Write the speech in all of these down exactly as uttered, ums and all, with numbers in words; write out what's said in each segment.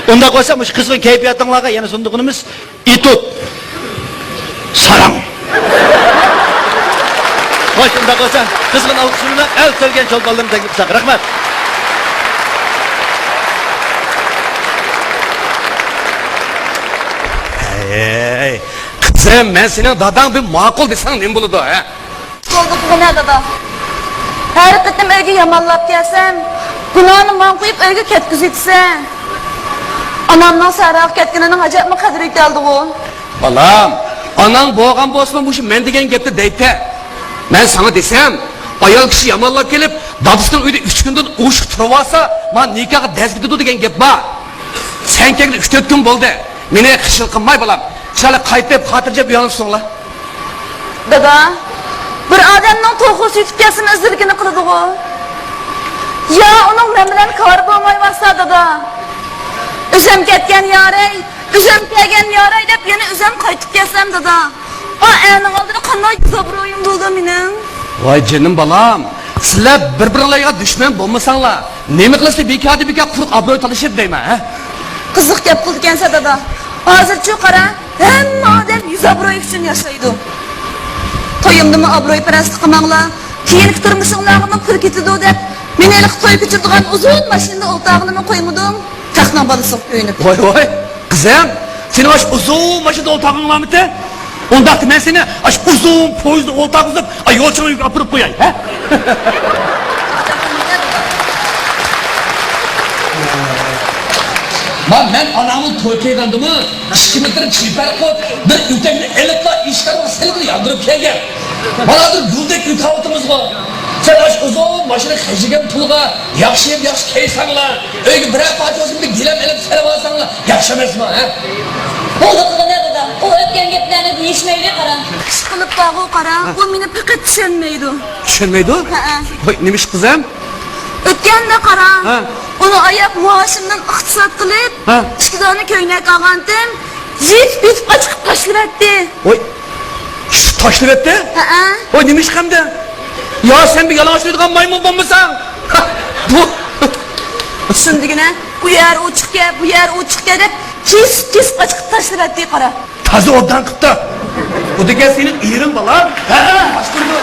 ئۇنداق بولسا، مۇشۇ قىزغىن كەيپىياتىڭلارغا يەنە سۇندۇقىنىمىز ئېتۇت. ساراڭ. خوش، ئۇنداق بولسا، قىزغىن ئالقىشلىرىمىز بىلەن ئەل تۆلگەن چولپانلىرىنى تەكلىپ قىلساق. رەھمەت. ھەي، قىزىم، مەن سېنىڭ داداڭ، بىر ماقۇل دېسەڭ نېمە بولىدۇ، ھە؟ بولدى قىلغىنە دادا. ھەر قېتىم ئۆيگە يامانلاپ كەلسەم، گۇناھنى ماڭا قويۇپ ئۆيگە كەتكۈزۈۋېتىسەن. ئانامنىڭ سەھراغا كەتكىنىنىڭ ئەجەبمۇ قەدرى يېتەلدىغۇ؟ بالام، ئاناڭ بولغان بولسىمۇ مۇشۇ مەن دېگەن گەپنى دەيتتى. مەن ساڭا دېسەم، ئايال كىشى يامانلاپ كېلىپ، دادىسىنىڭ ئۆيىدە ئۈچ كۈندىن ئوشۇق تۇرۇۋالسا، مانا نىكاھقا دەز كېتىدۇ دېگەن گەپ بار. سەن كەلگىلى ئۈچ تۆت كۈن بولدى. مېنى خىجىل قىلماي بالام. چىرايلىق قايتىپ، خاتىرجەم ئۆيۈڭلارغا تۇرسۇڭلار. دادا، بىر ئادەمنىڭ توخۇ سېتىپ كەلسىمۇ ئىزدىرىگىنى قىلىدىغۇ. يا ئۇنىڭ مەن بىلەن كارى بولمايۋاتسا، دادا. ئۆزۈم كەتكەن يارەي، ئۆزۈم كەلگەن يارەي دەپ يەنە ئۆزۈم قايتىپ كەلسەم، دادا. ئا، ئەرنىڭ ئالدىدا قانداق يۈز ئابرۇيۇم بولىدۇ مېنىڭ؟ ۋاي جېنىم بالام، سىلەر بىر-بىرىڭلارغا دۈشمەن بولمىساڭلار، نېمە قىلىسىلەر بىكاردىن بىكار قۇرۇق ئابرۇي تالىشىپ دەيمەن، ھە؟ قىزىق گەپ قىلىدىكەنسەن دادا. ھازىرچۇ قارا، ھەممە ئادەم يۈز ئابرۇي ئۈچۈن ياشايدۇ. تويۇمدىمۇ ئابرۇيپەرەسلىك قىلماڭلار، كېيىنكى تۇرمۇشۇڭلارغىمۇ پۇل كېتىدۇ دەپ، مېنى ھېلىقى توي كۆچۈرىدىغان ئۇزۇن ماشىنىدا ئولتۇرغىلىمۇ قويمىدىڭ. تاقنىڭ بالىسىغا كۆيۈنۈپ. ۋاي، ۋاي، قىزىم، سېنىڭ ئاشۇ ئۇزۇن ماشىنىدا ئولتۇرغىڭلارمىتى؟ ئۇنداقتا مەن سېنى ئاشۇ ئۇزۇن پويىزدا ئولتۇرغۇزۇپ، ئا، يولچىنىڭ ئۆيىگە ئاپىرىپ قوياي، ھە؟ ما، مەن ئانامنى توي قىلغاندىمۇ ئىككى مېتىر چىپەر قوت، بىر ئۆتەكنى ئېلىپلا ئىشىكلەرگە سېلىپلا ياندۇرۇپ كەلگەن. مانا ھازىر گۈلدەك ئۆتۈۋاتىمىزغۇ. سەن ئاشۇ ئۇزۇن ماشىنا خەجلىگەن پۇلغا ياخشى يەپ، ياخشى كىيسەڭلا، ئۆيگە بىرەر پارچە بولسۇن بىر گىلەم ئېلىپ سېلىۋالساڭلا ياخشى ئەمەسمۇ، ھە؟ بولدى قىلغىنە دادا، ئۇ ئۆتكەن گەپلەرنى دېيىشمەيلى قارا. ئىشقىلىپ بارغۇ قارا، ھە. ئۇ مېنى پېقىت چۈشەنمەيدۇ. چۈشەنمەيدۇ؟ ھەئە. ۋاي، نېمە ئىش قىزىم؟ ئۆتكەندە قارا، ھە. ئۇنى ئاياپ مائاشىمدىن ئىقتىساد قىلىپ، ھە. ئىككى دانە كۆينەك ئالغانتىم، يېتىپ-يېتىپ ئاچىقىپ تاشلىۋەتتى. ۋاي، تاشلىۋەتتى؟ ھەئە. ۋاي، نېمە ئىش قىلدى؟ يا سەن بىر يالىڭاچ يۈرىدىغان مايمۇن بولمىساڭ. بۇ. شۇندىگىنە ئۇ يەر ئوچۇقكەن، بۇ يەر ئوچۇقكەن دەپ كېسىپ-كېسىپ ئاچىقىپ تاشلىۋەتتى قارا. تازا ئوبدان قىپتۇ. ئۇ دېگەن سېنىڭ ئېرىڭ بالا. ھەئە، باشقۇرىدۇ.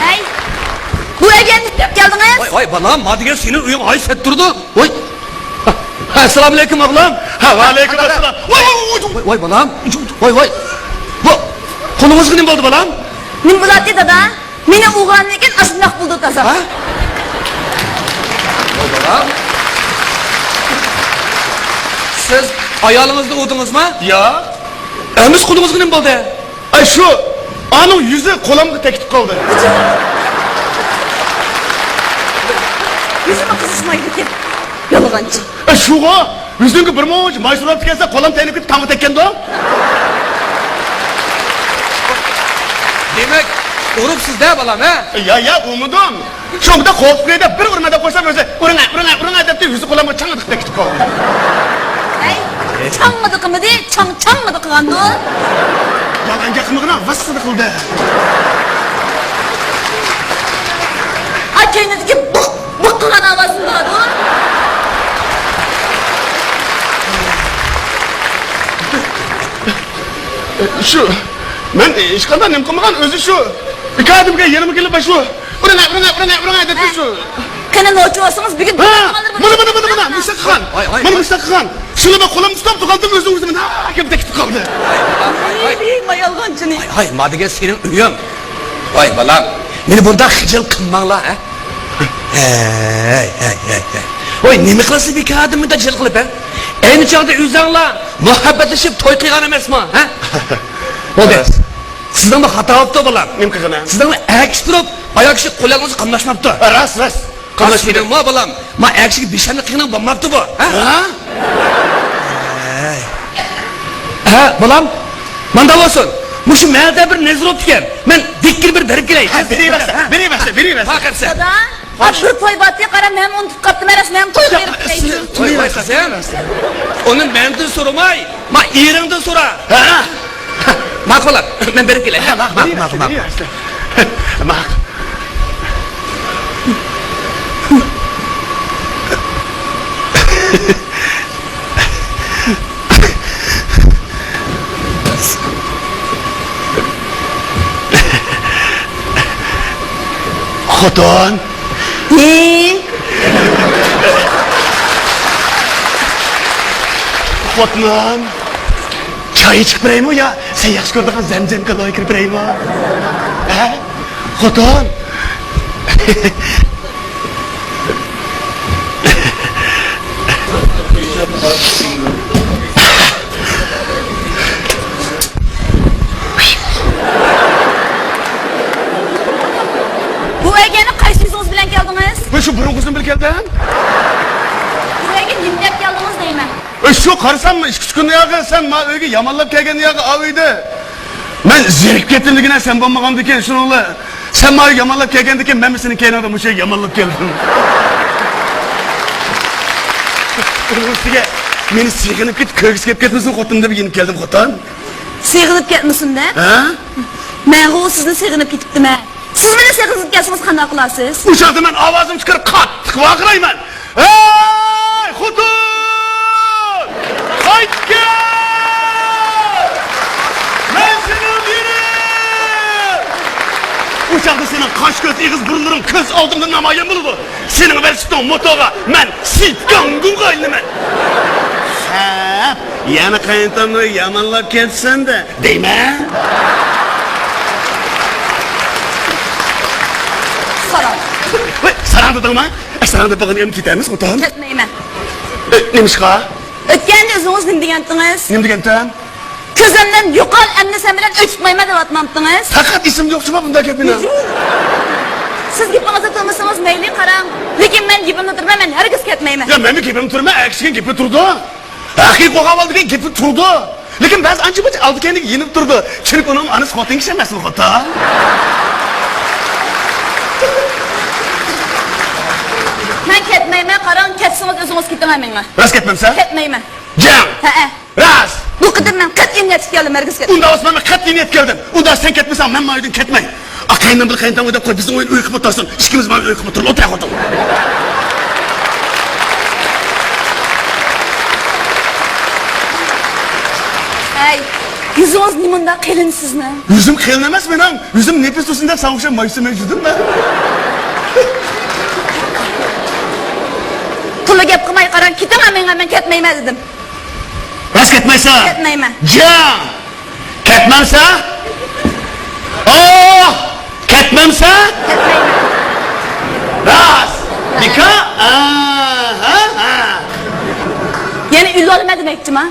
ھەي، بۇ ئەگەر نېمە دەپ كەلدىڭىز؟ ۋاي، ۋاي، بالام، ما دېگەن سېنىڭ ئۆيۈڭ ھاي سەت تۇرىدۇ. ۋاي. ئەسسالامۇئەلەيكۇم، ئوغلۇم. ھە، ۋەئەلەيكۇم ئەسسالام. ۋاي، ۋاي، ۋاي، ۋاي. ۋاي، بالام. ۋاي، ۋاي. بۇ قولىڭىزغا نېمە بولدى، بالام؟ نېمە بولاتتى، دادا؟ مېنى ئۇرغاندىن كېيىن ئاشۇنداق بولدى تازا. ھە؟ ۋاي، بالام. سىز ئايالىڭىزنى ئۇردىڭىزمۇ؟ ياق. ئەمىسە قولىڭىزغا نېمە بولدى؟ ئاي، شۇ، ئانىڭ يۈزى قولامغا تەگكىتىپ قالدى. يۈزىمۇ قىزىشمايدىكەن. يالغانچى. ئاي، شۇغۇ، يۈزۈڭگە بىر مۇنچە ماي سۇراپ كەلسە، قولام تەگكىتىپ تامغا تەگكەندۇ. دېمەك، ئۇرۇپسىز-دە، بالام، ھە؟ يا، يا، ئۇرمىدىم. شۇنداق قورقۇپ كەتتى، بىر ئۇرما دەپ قويسام ئۆزى، ئۇرۇڭە، ئۇرۇڭە، ئۇرۇڭە دەپتۇ، يۈزى قولامغا چاڭ ئېتىپ كېتىپ قالدى. ھەي، چاڭمىدى قىلمىدى، چاڭ چاڭمىدى قىلغاندۇ. يالغان گەپ قىلمىغىنا، ۋاسسىدە قىلدى. ئا، كەينىدىكى بۇق، بۇق قىلغان ئاۋازىم باردۇ. شۇ، مەن ھېچقانداق نېمە قىلمىغان، ئۆزى شۇ. ئىككى ئادەمگە يېرىم كىلو شۇ. ئۇرۇڭە، ئۇرۇڭە، ئۇرۇڭە، ئۇرۇڭە دەپتۇ شۇ. قېنى، نوچى بولسىڭىز بۈگۈن ھە، مانا، مانا، مانا، مانا، مۇشۇنداق قىلغان. ۋاي، ۋاي، مانا ۋاي. مۇشۇنداق قىلغان. شۇنى مەن قولۇمدا تۇتۇپ تۇرغانتىم، ئۆزى ئۆزىمە ناكىم تېگىپ قالدى. ۋاي، ۋاي، ۋاي. ۋاي، ۋاي، يالغانچىنى. ۋاي، ۋاي، ما دېگەن سېنىڭ ئۆيۈڭ. ۋاي، بالام، مېنى بۇنداق خىجىل قىلماڭلار، ھە؟ ھەي، ھەي، ھەي، ھەي. ۋاي، نېمە قىلىسىز بىكاردىن مۇنداق جىل قىلىپ، ھە؟ ئەينى چاغدا ئۆزۈڭلار مۇھەببەتلىشىپ توي قىلغان ئەمەسمۇ، ھە؟ بولدى. راست. سىزنىڭمۇ خاتا بوپتۇ، بالام. نېمە قىلغىنى؟ سىزنىڭمۇ ئەر كىشى تۇرۇپ، ئايال كىشى قول يالىڭىزغا قاملاشماپتۇ. راست، راست. قاملاشمىدى. سېنىڭمۇ، بالام، ما ئەر كىشىگە بىشەملىك قىلغىنىڭ بولماپتۇ بۇ، ھە؟ ھە؟ ھەي. ھە، بالام، ماندا بولسۇن. مۇشۇ مەھەلدە بىر نەزىر بوپتىكەن. مەن دىككىنە بىر بېرىپ كېلەي. ھە، بېرىۋەرسە، بېرىۋەرسە، بېرىۋەرسە. ھە، قارىسە. دادا، ھە، بىر توي بارتى، قارا، مەن ئۇنتۇپ قاپتىمەن، راست، مەن توي قىلىپ كېلەي. ۋاي، ۋاي، قىزىم. ئۇنى مەندىن سورىماي، ما ئېرىڭدىن سورا. ھە. ماقۇل، مەن بېرىپ كېلەي. ھە، ماقۇل، ماقۇل، ماقۇل. ماقۇل. خوتۇن. ھى؟ خوتۇنۇم. چاي ئىچىپ بېرەيمۇ يا سەن ياخشى كۆرىدىغان زەمزەم كالىغا كىرىپ بېرەيمۇ؟ ھە؟ خوتۇن. بۇ ئۆيگە قايسى يۈزىڭىز بىلەن كەلدىڭىز؟ مەن شۇ بۇرۇنقىسىنى بىلەن كەلدىم. بۇ ئۆيگە نېمە دەپ كەلدىڭىز دەيمەن. ئۆي، شۇ قارىسام، ئىككى ئۈچ كۈن ياقى سەن ما ئۆيگە يامانلاپ كەلگەن ياقى، ئا ئۆيدە. مەن زېرىكىپ كەتتىم دېگىنە سەن بولمىغاندىكىن، شۇنىڭلا سەن ما ئۆيگە يامانلاپ كەلگەندىكىن، مەن سېنىڭ كەينىڭدە مۇشۇ يەرگە يامانلاپ كەلدىم. ئۇنىڭ ئۈستىگە مېنى سېغىنىپ كېتىپ، كۆرگۈسى كېلىپ كەتمىسۇن خوتۇن دەپ يېنىپ كەلدىم خوتۇن. سېغىنىپ كەتمىسۇن دەپ؟ ھە؟ مەنغۇ سىزنى سېغىنىپ كېتىپتىمەن. سىز مېنى سېغىنىپ كەتسىڭىز قانداق قىلارسىز؟ ئۇ چاغدا مەن ئاۋازىمنى چىقىرىپ قاتتىق ۋارقىرايمەن. ھەي، خوتۇن! قايتىپ كەل! مەن سېنىڭ ئېرىڭ! ئۇ چاغدا سېنىڭ قاش، كۆز، ئېغىز، بۇرۇنلىرىڭ كۆز ئالدىمدا نامايان بولىدۇ. سېنىڭ ۋېلىسىپىتىڭ موتوغا مەن سىتكاڭگۇغا ئايلىنىمەن. خەپ، يەنە قاينىتامنى يامانلاپ كەتسەندە دەيمەن. ساراڭ. ۋاي، ساراڭ دېدىڭما؟ ئە، ساراڭ دەپ بولغان يەرنى كېتەمىز، خوتۇن. كەتمەيمەن. ئە، نېمىشقا؟ ئۆتكەندە ئۆزىڭىز نېمە دېگەنتىڭىز؟ نېمە دېگەنتىم؟ كۆزۈمدىن يوقال، ئەمدى سەن بىلەن ئۆي تۇتمايمەن دەۋاتمامتىڭىز؟ پەقەت ئېسىمدە يوق جۇما بۇنداق گەپ مېنىڭ. سىز گېپىڭىزنى تۇرمىسىڭىز مەيلى، قاراڭ. لېكىن مەن گېپىمنى تۇرىمەن، مەن ھەرگىز كەتمەيمەن. يا، مەنمۇ گېپىمنى تۇرىمەن، ئەر كىشىنىڭ گېپى تۇرىدۇ. ھەقىقىي قوغان ئالدىكەن گېپى تۇرىدۇ. لېكىن بەزى ئانچە-مۇنچە ئالدى-كەينىگە يېنىپ تۇرىدۇ. چۈنكى ئۇنىڭ ئانىسى خوتۇن كىشى ئەمەسمۇ، خوتۇن. مەن كەتمەيمەن، قاراڭ، كەتسىڭىز ئۆزىڭىز كېتىڭ مېڭە. راست كەتمەمسەن؟ كەتمەيمەن. جەڭ! ھەئە. راست! بۇ قېتىم مەن قەتئىي نىيەتلىك كەلدىم، ھەرگىز كەتمەيمەن. ئۇنداق بولسا مەن قەتئىي نىيەت كەلدىم. ئۇنداق سەن كەتمىسەڭ، مەن ما ئۆيدىن كەتمەي. ئاكاينىڭ بىر قېيىنتاڭ ئۆيدە قوي، بىزنىڭ ئۆينى ئۆي قىلىپ ئولتۇرسۇن. ئىككىمىز ما ئۆي قىلىپ ئولتۇرۇپ ئولتۇراي خوتۇن. ھەي، يۈزىڭىز نېمانداق قېلىن سىزنىڭ؟ يۈزۈم قېلىن ئەمەس مېنىڭ. يۈزۈم نېپىز تۇرسۇن دەپ ساڭا ئوخشاپ مايسىمەي يۈردۈم مەن. تولا گەپ قىلماي قاراڭ، كېتىڭ مېڭە، مەن كەتمەيمەن دېدىم. راست كەتمەيسەن؟ كەتمەيمەن. جاڭ! كەتمەمسە؟ ئوھ! كەتمەمسە؟ كەتمەيمەن. راست! بىكا؟ ئاھا! يەنە ئۆلۈۋالىمەن دېمەكچىما؟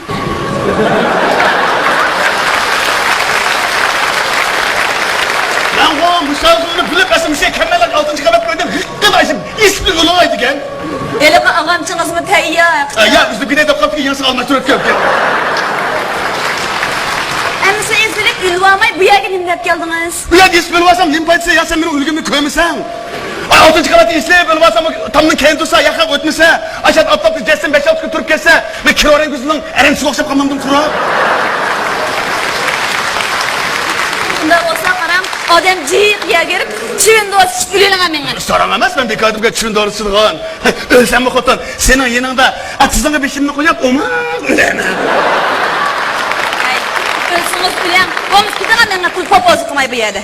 مەنغۇ مۇشۇ ئارزۇنى بىلىپ، ئەسلى مۇشۇ كەممەللەر ئالتىنچى قەۋەت ئۆيدىن ھىققىدە ئېشىپ ئېسىپ ئۆلۈۋالاي دېگەن. ھېلىقى ئاغامچىڭىزمۇ تەييار. ئە، يا، ئۆزى بىدەي دەپ قاپتۇ، يېڭىسىنى ئالماشتۇرۇپ كەپتۇ. ئەمىسە ئېسىلىپ ئۆلۈۋالماي بۇ يەرگە نېمە دەپ كەلدىڭىز؟ ئۇ يەردە ئېسىپ ئۆلۈۋالسام نېمە پايدىسى؟ يا سەن مېنىڭ ئۆلگىنىمنى كۆرمىسەڭ. ئاي، ئالتىنچى قەۋەتتە ئېسىلىپ ئۆلۈۋالسام، تامنىڭ كەينى تۇرسا، ياقا ئۆتمىسە، ئاشۇ ئاپتاپتا جەستىم بەش-ئالتە كۈن تۇرۇپ كەتسە، مەن كىرىۋالغان گۈزىلنىڭ ئەرەنچىسىگە ئوخشاپ قالمامدىم قۇرۇق؟ ئۇنداق بولسا قاراڭ، ئادەم جىق يەرگە كىرىپ، چىۋىن دوۋاسى ئىچىپ ئۆلۈۋېلىڭ مېڭە. ساراڭ ئەمەس، مەن بىكاردىمكەن چىۋىن دورىسى ئىچىدىغان. ئۆلسەممۇ خوتۇن، سېنىڭ يېنىڭدا، ئە، تىزىڭغا بېشىمنى قويۇپ، ئوماق ئۆلەيمەن. ھەي، ئۆلسىڭىز ئۆلەڭ. بولمىسا كېتىڭ مېڭە، پۇل پوپوزا قىلماي بۇ يەردە.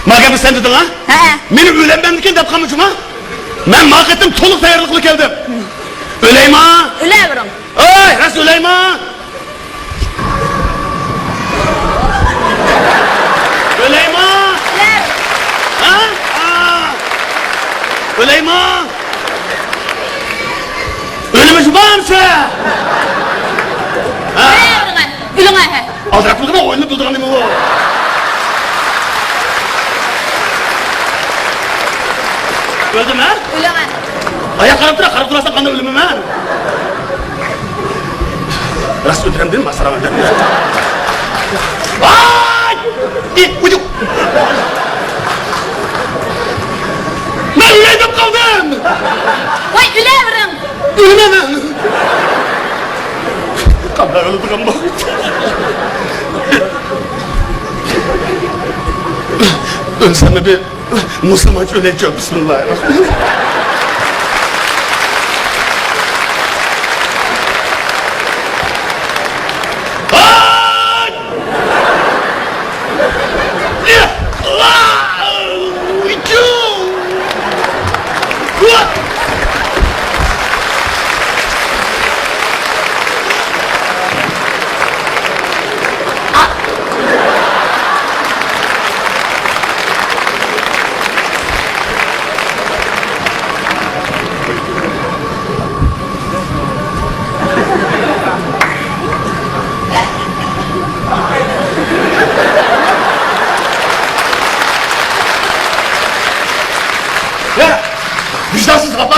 ما گەپنى سەن دېدىڭ ھە؟ ھە. مېنى ئۆلەمدىمكىن دەپ قالمىچۇما؟ مەن ما قېتىم تولۇق تەييارلىق بىلەن كەلدىم. ئۆلەيما؟ ئۆلەۋېرىڭ. ئۆي، راست ئۆلەيما؟ ئۆلەيما؟ ھە؟ ھە؟ ئۆلەيما؟ ئۆلىمىز بارمىسا؟ ھە؟ ئۆلۈڭە، ھە. ئالدىراپ قالدىڭمۇ؟ ئويۇننى بۇزىدىغان نېمە بۇ؟ ئۆلدۈم ھە؟ ئۆلۈڭە. ئاياق قاراپ تۇرا، قاراپ تۇرساڭ قانداق ئۆلىمەن مەن؟ راست ئۆلتۈرەمدىم، ماساراڭ ئۆلتۈرەمدىم. ۋاي! ئى، ئۇيۇ! مەن ئۆلەي دەپ قالدىم! ۋاي، ئۆلەۋېرىڭ! ئۆلىمەن مەن! قانداق ئۆلىدىغان بۇ؟ ئۆلسەممۇ بىر مۇسۇلمانچە ئۆلەيچۇ، بىسمىللاھىررەھمانىررەھىم.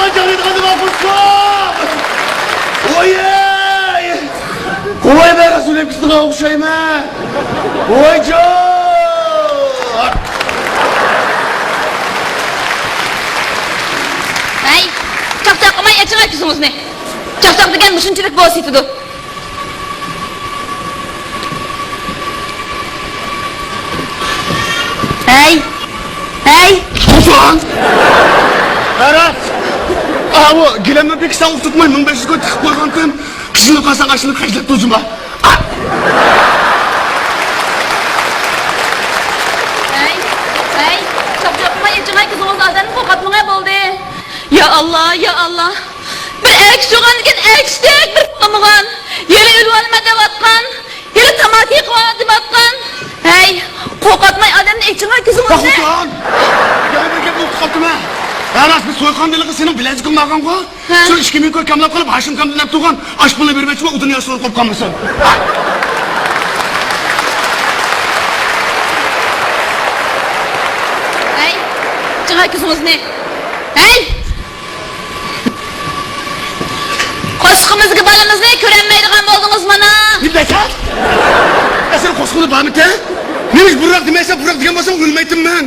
يامان جان يېدىغان نېمە قىلسۇن؟ ۋوي! ۋوي، مەن رەسۇل ئەپكىسىغا ئوخشايمەن. ۋويجان! ھەي، چاقچاق قىلماي ئېچىڭ كۆزىڭىزنى. چاقچاق دېگەن مۇشۇنچىلىك بولسا يېتىدۇ. ھەي! ھەي! توسۇڭ! ئەرەس! ئاۋۇ گىلەمنى بېكىتسەڭ ئۇتۇتماي مىڭ بەش يۈز كوي تىقىپ قويغانتىم. قىزىلنى قالساڭ ئاشۇنى خەجلەپ تۇرجۇما. ھەي! ھەي! چاقچاق قىلماي ئېچىڭ كۆزىڭىزنى، ئادەمنى قورقۇتماڭ بولدى. يا ئاللا، يا ئاللا! بىر ئەركىچى ئۇرغاندىكىن ئەركىچىدەك بىر قىلمىغان. يەنە ئۆلۈۋالىمەن دەۋاتقان. يەنە تاماكا يېقىۋالىمەن دەۋاتقان. ھەي، قورقۇتماي ئادەمنى ئېچىڭ كۆزىڭىزنى. توختاڭ! يەنە بىر گەپنى ئۇنتۇپ قاپتىمەن. ھە راست، بىز سويقان بېلىقى سېنىڭ بىلەزىكىڭنى ئالغانغۇ؟ ھە. شۇ ئىككى مىڭ كوي كاملاپ قېلىپ، ھاشىم كامدىن ئەپ تۇرغان ئاش پۇلنى بېرىۋەتسىمۇ، ئۇدۇن ياسىلىپ قوپقانمىسۇن؟ ھەي، ئېچىڭ كۆزىڭىزنى. ھەي! قورسىقىمىزدىكى بالىمىزنى كۆرەلمەيدىغان بولدىڭىز مانا. نېمە دەيسەن؟ ئە، سېنىڭ قورسىقىڭدا بارمىكەن؟ نېمىش بۇرراق دېمەيسەن، بۇرراق دېگەن بولسام ئۆلمەيتتىم مەن.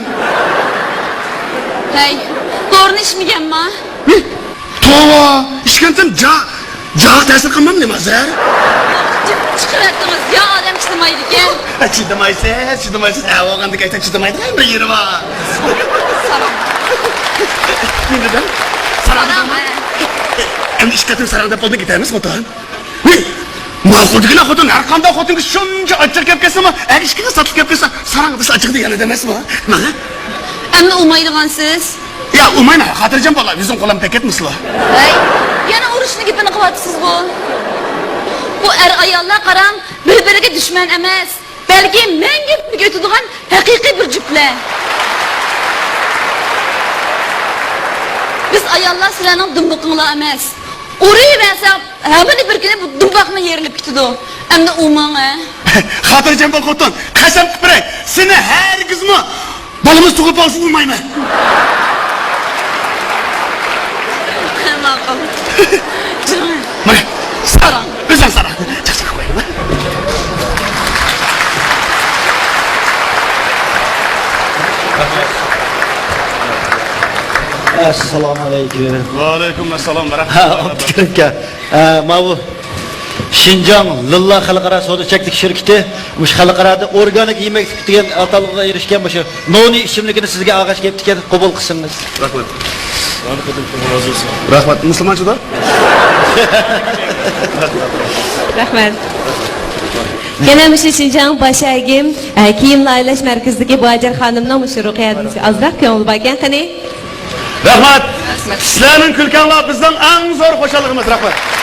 ھەي، دورىنى ئىچمىگەنما؟ توۋا، ئىچكەنتىم جا، جاغا تەسىر قىلمامدىم ھازىر؟ چىقىۋەتتىڭىز، يا ئادەم چىدىمايدىكەن. ئە، چىدىمايسىز، چىدىمايسىز. ئە، بولغاندىن كەيتە چىدىمايدىغان بىر يېرى بار. ساراڭ. نېمە دېدىڭ؟ ساراڭ دېدىڭمۇ؟ ساراڭ، ھە. ئەمدى ئىككى قېتىم ساراڭ دەپ بولدۇڭ، كېتەرمىز خوتۇن. ھى! ماقۇل دېگىنە خوتۇن، ھەر قانداق خوتۇنغا شۇنچە ئاچچىق گەپ كەلسىمۇ، ئەگىر ئىككى قېتىم ساتلىق گەپ كەلسە، ساراڭ دېسە ئاچچىقىدى يانىدۇ ئەمەسمۇ؟ مانا. ئەمدى ئۇمايدىغانسىز؟ يا، ئۇمايمەن، خاتىرجەم بول، يۈزۈڭ قولۇڭ پەكەتمىسىلا. ھەي، يەنە ئۇرۇشنىڭ گېپىنى قىلىۋاتىسىزغۇ. بۇ ئەر-ئاياللار قاراڭ، بىر-بىرىگە دۈشمەن ئەمەس، بەلكى مەڭگۈ بىرگە ئۆتىدىغان ھەقىقىي بىر جۈپلەر. بىز ئاياللار سىلەرنىڭ دۇمبىقىڭلار ئەمەس. ئۇرۇۋەرسەڭ، ھەممىنى بىر كۈنى بۇ دۇمباقنى يېرىلىپ كېتىدۇ. ئەمدى ئۇرماڭ، ھە؟ خاتىرجەم بول خوتۇن، قەسەم قىلىپ بېرەي، سېنى ھەرگىزمۇ بالىمىز تۇغۇپ قالسا ئۇرمايمەن. ماقۇل. مانا، ساراڭ، ئۆزۈڭ ساراڭ. چاقچاق قويۇڭ. ئەسسالامۇ ئەلەيكۇم. ۋەئەلەيكۇم ئەسسالام ۋە ھە، رەھمەتۇللاھ. ئابدۇكېرىم ئاكا، ئە، ماۋۇ شىنجاڭ لىللا خەلقئارا سودا چەكلىك شىركىتى مۇشۇ خەلقئارادا ئورگانىك يېمەكلىك دېگەن ئاتالغۇغا ئېرىشكەن مۇشۇ نونى ئىچىملىكىنى سىزگە ئاغاش كېلىپتىكەن، قوبۇل قىلسىڭىز. رەھمەت. رەھمەت. مۇسۇلمانچىدا؟ رەھمەت. يەنە مۇشۇ شىنجاڭ باش ئەگىم، ئە، كىيىم لايىھەلەش مەركىزىدىكى باجىر خانىمنىڭ مۇشۇ رۇقىيەدىن ئازراق كۆڭلى باركەن، قېنى. رەھمەت. سىلەرنىڭ كۈلكەڭلار بىزنىڭ ئەڭ زور خۇشاللىقىمىز. رەھمەت.